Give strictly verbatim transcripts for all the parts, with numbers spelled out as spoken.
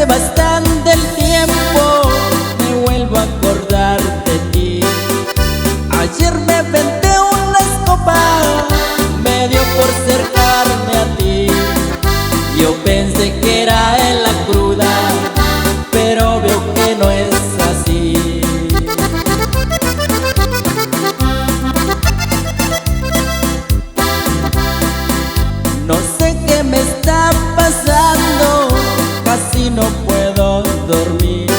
pasando el tiempo, me vuelvo a acordar de ti. Ayer me vendé una escoba, me dio por acercarme a ti. Yo pensé que era en la cruda, pero veo que no es así. No sé qué me está pasando, casi no puedo dormir.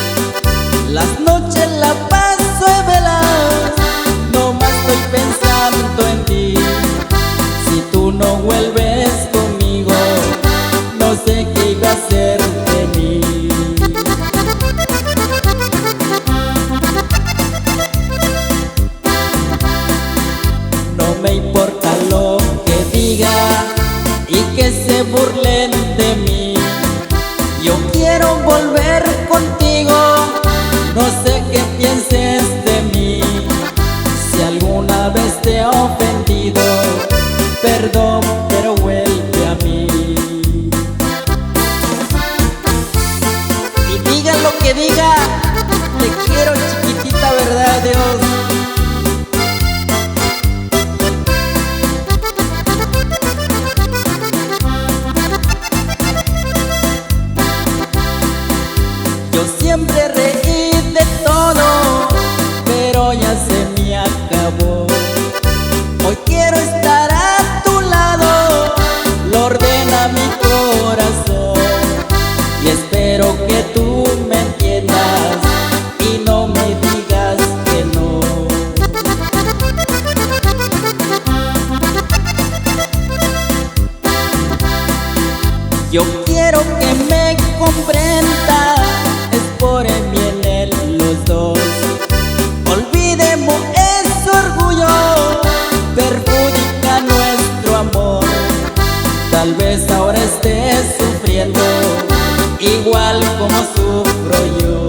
Las noches la paso en velas, nomás estoy pensando en ti. Si tú no vuelves conmigo, no sé qué iba a ser de mí. No me importa lo que diga y que se burlen de mí. Yo quiero volver contigo, no sé qué pienses de mí. Si alguna vez te he ofendido, perdón, pero vuelve a mí. Y diga lo que diga, te quiero, chiquitita, ¿verdad, Dios? Yo siempre reí de todo, pero ya se me acabó. Hoy quiero estar a tu lado, lo ordena mi corazón. Y espero que tú me entiendas y no me digas que no. Yo quiero que me comprendas, es por el bien de los dos. Olvidemos ese orgullo, perjudica nuestro amor. Tal vez ahora estés sufriendo igual como sufro yo.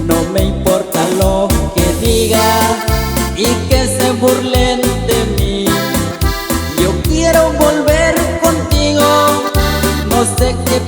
No me importa lo que diga y que se burlen de mí. Yo quiero volver contigo, no sé qué